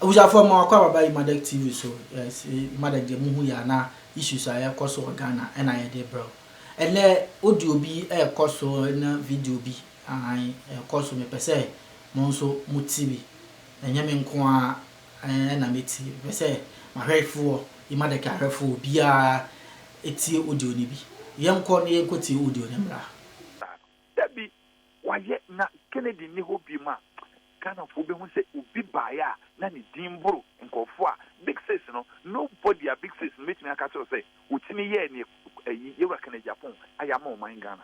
Abusuafoɔ, ma wakɔ ababa Imadek TV so. Yes, Imadek deɛ, muhu yɛ ana issues a ɛkɔ so wɔ Ghana ɛna yɛde brɛ wo. Ɛnɛ audio bi ɛrekɔ so na video bi ahan ɛrekɔ so. Mepɛ sɛ mo nso mo ti bi. Ɛnyɛ me nko a ɛna meti. Mepɛ sɛ mahwɛfoɔ, Imadek ahwɛfoɔ, obiara etie audio no bi. Yɛnkɔ na yɛnkɔ tie audio no mmra. Dabi, wayɛ na Kennedy ni hɔ bi ma Ghanafoɔ bɛhu sɛ obi baeɛ a na ne din boro nkɔfoɔ a Big Six no. Nobody a Big Six no mɛtumi aka kyerɛw sɛ wɔtumi yɛɛ ne ɛyi yɛwura Kennedy Agyapong ayɛ ama ɔman Ghana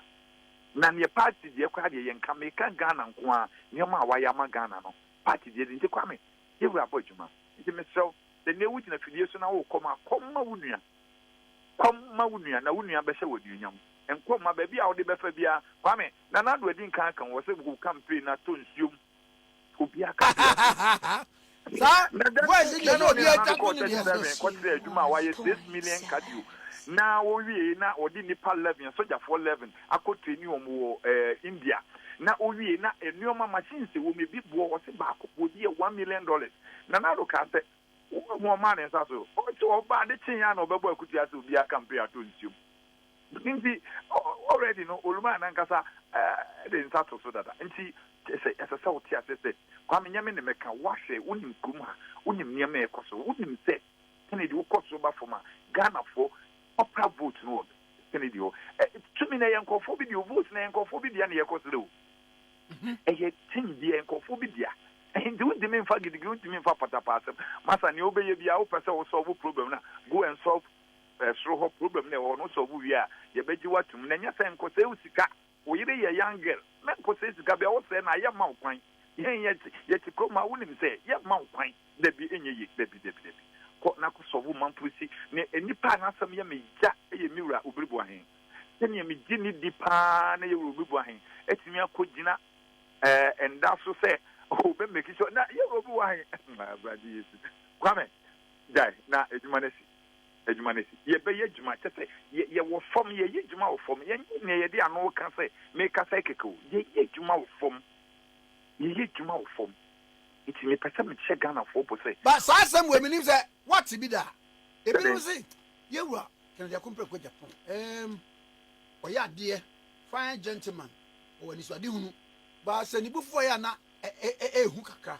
na neɛ party deɛ koraa deɛ, yɛnka. Meka Ghana nko a, nneɛma a wayɛ ama Ghana no, party deɛ de nti Kwame, yɛwura abɔ adwuma. Nti mesrɛw sɛ nea wogyina fidie so na wokɔm a, kɔm ma wo nua, kɔm ma wo nua na wo nua bɛhyɛ wɔ anuonyam. Nkɔm ma baabi a wode bɛfa biara. Kwame, Nana Ado adi nkan aka wɔ sɛ wo campaign na tɔ nsuom, obiara ka. Saa voice deɛ na obi atwa to ne deɛ. Kɔkyerɛ adwuma a wayɛ, 6 million cardio na wɔwie na wɔde nipa 11, sogyafoɔ 11 akɔ training wɔn wɔ India, na owie na nneɛma machines wɔ mu, ebi boɔ, wɔsi baako boɔ bi yɛ $1 million. Nana Ado kaa sɛ wɔn ɔmaa ne nsa so, ɔte ɔba ade kyen ya na ɔbɛbɔ akutu ase, obiara campaign ato nsuom. Nti already no, oluma anankasa de nsa to so dada. Nti sɛ ɛsɛ sɛ wote ase sɛ Kwame, nyɛme ne mɛka, woahwɛ, wonim kurom ha, wonim nneɛma a ɛkɔ so, wonim sɛ Kennedy wokɔ so ba fam a, Ghanafoɔ popular vote no wɔ Kennedy hɔ. Tumi na ɛyɛ nkɔfoɔ bi deɛ, vote na ɛyɛ nkɔfoɔ bi dea na yɛkɔ sere o. Ɛyɛ team deɛ, nkɔfoɔ bi dea. Nti wontumi mfa gidigidi, wontumi mfa patapa asɛm masa. Nea wobɛyɛ bia, wopɛ sɛ wo solve problem na go and solve soro hɔ problem na ɛwɔ hɔ no. Solve wie a, yɛbɛgye watum na ɛnyɛ sɛ nkɔsɛ wo sika. Wo yere yɛ young girl na nkɔsɛ sika bia wosɛ na ayɛ ma wo kwan. Yɛn yɛte kurom a, wonim sɛ yɛma wo kwan. Dabi, ɛnyɛ ye. Dabi, dabi, dabi, kɔ na kɔ solve Mamprusi ne nipa a n'asɛm yɛ me gya. Ɛyɛ me wura Obiri Boahen, sɛnea megye ne di paa na yɛwura Obiri Boahen atumi akɔ gyina ɛnda so sɛ ɔbɛ make sure na yɛwura Obiri Boahen. Awurade Yesu, Kwame, gyae na adwuma no asi, adwuma no asi. Yɛbɛyɛ adwuma kyɛ sɛ yɛwɔ fam, yɛyɛ adwuma wɔ fam. Yɛnyɛ nea yɛde ano ka sɛ mekasa kɛkɛ o. Yɛyɛ adwuma wɔ fam, yɛyɛ adwuma wɔ fam. Nti mepɛ sɛ mehyɛ Ghanafoɔ bɔ sɛ Ba saa asɛm wɔ eminim sɛ wate bi da. Ebinom se yɛwura Kennedy Akompreko Agyapong ɔyɛ adeɛ, fine gentleman, ɔwɔ anisoadehunu ba sɛ ne bufuo yɛ ana ɛɛhu kakra.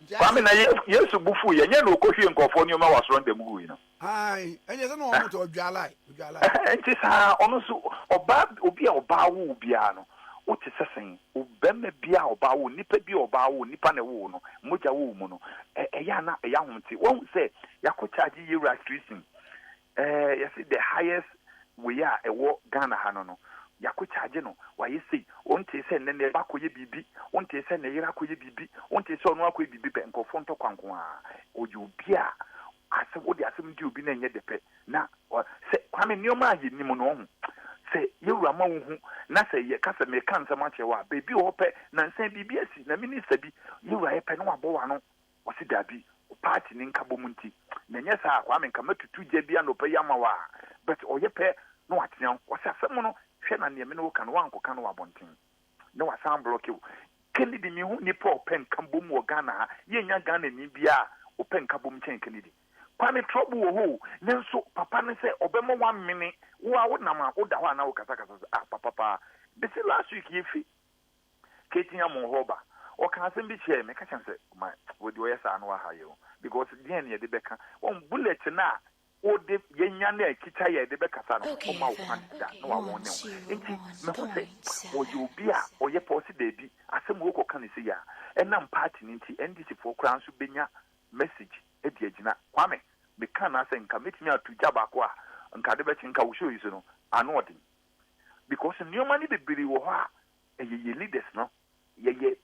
Nti ayɛ Kwame, na Yesu bufu yɛ nyɛ na ɔkɔhwie nkɔfoɔ nneɛma wɔ asɔrɔ ndɛm gu yi no. Ayi, ɛnyɛ sɛ na wɔn tɛ ɔdwalae ɔdwalae. Nti saa ɔno nso ɔbaa, obi a ɔbaa wo biara no, wote sɛ sɛn ɔbɛrima bi a ɔbaa wo, nipa bi a ɔbaa wo, nipa na ɛwɔ no mogya wɔ mu no, ɛyɛ ana ɛyɛ ahomte. Wɔn sɛ yɛakɔ charge yɛwura treason, yɛsɛ the highest wei a ɛwɔ Ghana ha no, yɛakɔ charge no, wayɛ sei. Wonte sɛ nnɛ ne ɛba akɔyɛ biribi, wonte sɛ ne yere akɔyɛ biribi, wonte sɛ ɔno akɔyɛ biribi pɛ. Nkɔfoɔ ntɔkwa nko a ɔyɛ obi a asɛm wode asɛm di obi na ɛnyɛ de pɛ na sɛ Kwame, nneɛma a yɛnim no, ɔho sɛ yɛwura ma wo hu na sɛ yɛka sɛ meka nsɛm akyerɛ wo a, baabi wɔ hɔ pɛ na nsɛn biribi asi na minister bi yɛwura yɛ pɛ na wabɔ w'ano, ɔsi dabi, party ne nka bɔ mu. Nti na ɛnyɛ saa, Kwame, nka mɛtutu gya bi anɔpɛ yi ama wo a, but ɔyɛ pɛ na watena wo. Ɔsɛ asɛm no, hwɛ na nea me ne wo ka no, wankɔka no wɔ abɔnten na wasan block wo. Kennedy, mehu nipa a ɔpɛ nka bom wɔ Ghana ha. Yɛnya Ghana ni bia a ɔpɛ nka bom kyɛn Kennedy. Kwame, trouble wɔ hɔ o, nanso papa no sɛ ɔbɛma wamene wo a wonam a woda hɔ a na wokasakasa sɛ, ah, papa paa. Bɛsi last week yɛfi kɛti amɔ hɔ ba, ɔka asɛm bi kyerɛ me, ka kyerɛ sɛ ma wɔde ɔyɛ saa no waha yɛ o, because deɛn ne yɛde bɛka wɔn bullet no a wode yɛnya no a ɛkita yɛ yɛde bɛkasa no, ɔma wo kwan da na wawɔn ne wo. Nti meho sɛ ɔyɛ obi a ɔyɛ pɛ. Ɔse daabi, asɛm wɔ kɔka ne sɛ yɛ a ɛnam party no nti NDC foɔ koraa nso bɛnya message de agyina. Kwame, meka na sɛ nka mɛtumi ato gya baako a nka de bɛkye nka wo show yi so no ano ɔden, because nneɛma no bebree wɔ hɔ a ɛyɛ yɛ leaders no, yɛyɛ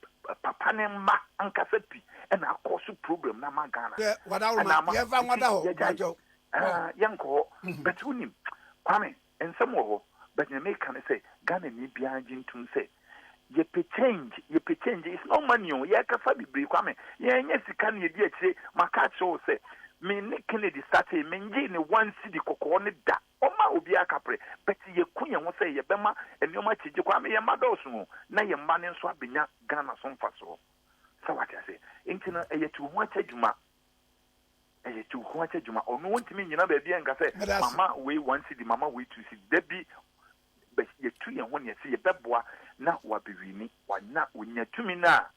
papa ne mma ankasa pi ɛna akɔ so problem na ama Ghana. Sɛ wadawoma yɛmfa nwada hɔ mpakyɛw. Yɛnkɔ hɔ, but wonim Kwame, nsɛm wɔ hɔ, but nea meka ne sɛ Ghana ni biara gye ntom sɛ yɛpɛ change, yɛpɛ change. It's not money o. Yɛkasa bebree, Kwame, yɛnyɛ sika ne yɛdi akyire. Maka akyerɛ wo sɛ me ne Kennedy starte, mengye ne 1 cedi kɔkɔɔ ne da ɔma obiara kaprɛ, but yɛku yɛn ho sɛ yɛbɛma nneɛma kyegye. Kwame, yɛn mma dɔɔso o, na yɛn mma no nso abɛnya Ghana so mfasoɔ sɛ wate ase. Nti no ɛyɛ tu ho akyɛ dwuma. Ɛyɛ tu ho akyɛ dwuma. Ɔno ɔntumi nnyina baabi nka sɛ mama wei 1 cedi, mama wei 2 cedi. Da bi yɛtu yɛn ho ne yɛsɛ yɛbɛboa na wabɛwini, wanya onya tumi no a,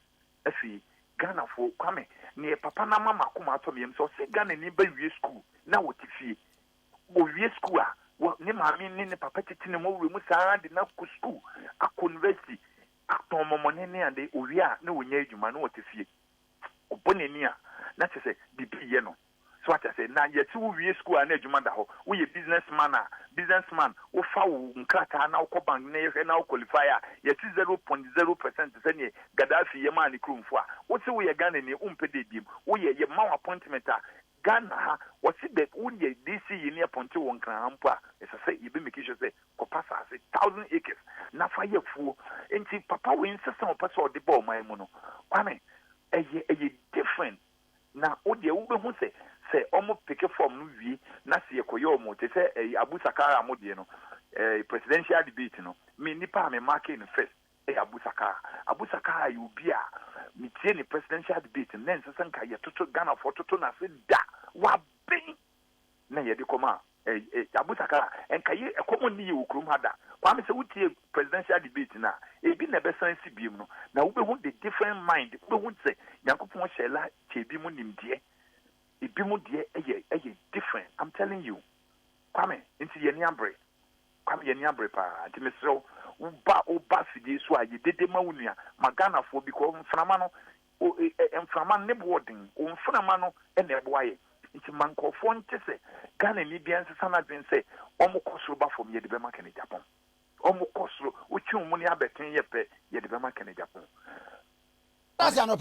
afei Ghanafoɔ, Kwame, neɛ papa no ama makoma atɔ me yam sɛ ɔse Ghana ni ba wie school na wɔte fie. Wɔwie school a, ne maame ne ne papa tete ne mu wura mu saa de no akɔ school, akɔ university, atɔn mɔmɔne ne ade. Owie a, na wɔnya adwuma na wɔte fie. Ɔbɔ n'ani a, na kyerɛ sɛ biribi yɛ no so ate ase. Na yɛte wo wie school a, na adwuma da hɔ. Woyɛ business man a, business man, wofa wo nkrataa na wokɔ bank na yɛhwɛ na wo qualify a, yɛte 0.0% sɛneɛ Gaddafi yɛ maa ne kuromfo a wose woyɛ Ghana ni, wompɛ dɛ biem. Woyɛ yɛma wo appointment a, Ghana ha wɔse bɛ woyɛ DC yi ne appoint wɔ Nkran ha mpo a, ɛsɛ sɛ yɛbɛ make sure sɛ kɔpa asase 1,000 acres na fa yɛ fuo. Nti papa wei nsesa ɔpɛ sɛ ɔde ba ɔman mu no, Kwame, ɛyɛ different. Na wo deɛ wobɛhu sɛ ɔmo pick form no wie na sɛ yɛkɔyɛ ɔmo te sɛ ɛyɛ Abu Sakara mo deɛ no, presidential debate no, me nipa a me mark no first ɛyɛ Abu Sakara. Abu Sakara yɛ obi a metie ne presidential debate no na nsɛ sɛ nka yɛtoto Ghanafoɔ toto n'ase da wabɛn na yɛde kɔma Abu Sakara. Nka yɛ ɛkɔmɔ ni yɛ wɔ kurom ha da. Kwame, sɛ wotie presidential debate na ebi na ɛbɛsan si biem no na wobɛhu the different mind. Wobɛhu sɛ Nyankopɔn hyɛ la kyɛ ebi mu nimdeɛ, ebi mu deɛ ɛyɛ different. I'm telling you, Kwame. Nti yɛni abere, Kwame, yɛni abere paa. Nti mesrɛ wo, woba fidie so a, yɛdede ma wo nua ma Ghanafoɔ, because mframa no, mframa no ne boɔ den o, mframa no ɛna ɛboa yɛ. Nti ma nkɔfoɔ nte sɛ Ghana ni bia nsesa n'adwene sɛ ɔmo kɔ soro ba fam, yɛde bɛma Kennedy Agyapong. Ɔmo kɔ soro wotwe wɔn ne abɛten yɛ pɛ, yɛde bɛma Kennedy Agyapong. That's anɔpɛ.